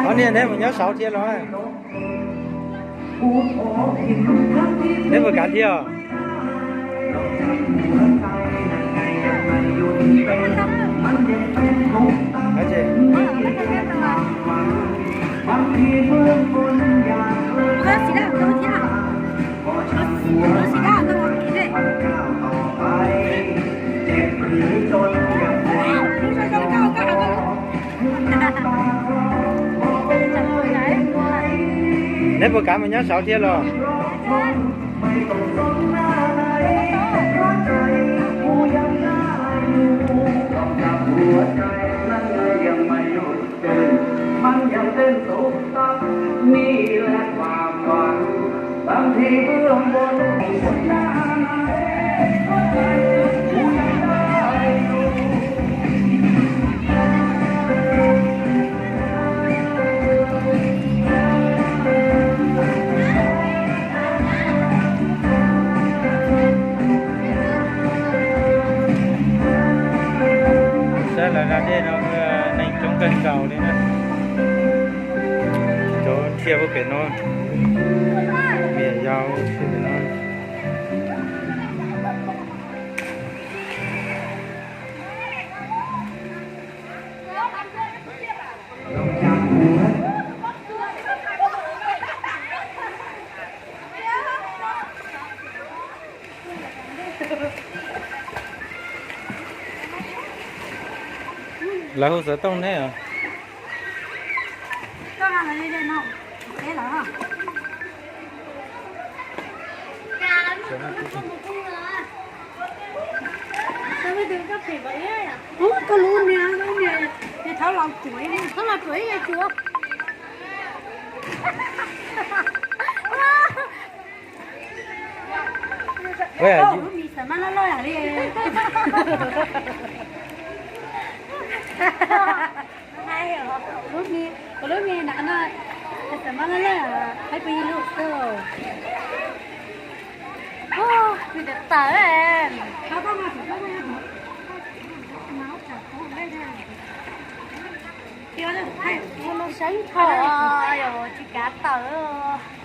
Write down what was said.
Ob niag neb mus nyob saud thiab los? Neb puas kav thiab os? Neb puas kav mus nyob saud thiab los? Saib lawv da dej no neeg coob kawg nkaus li na. Cov thiaj puag pem no, niam yau thiaj pem no. Lawv hu xov tooj neb os. Koj lub niag, lub niag, niag thaub los cuav, thaub los cuav ib yam cuav. Lub mis xam mab loj loj li. Kuv lub mis na no, xam mab loj loj, haib pw ib lub xwb. Kuv tawm tawm. Saib thaum yog tsis kav tawm.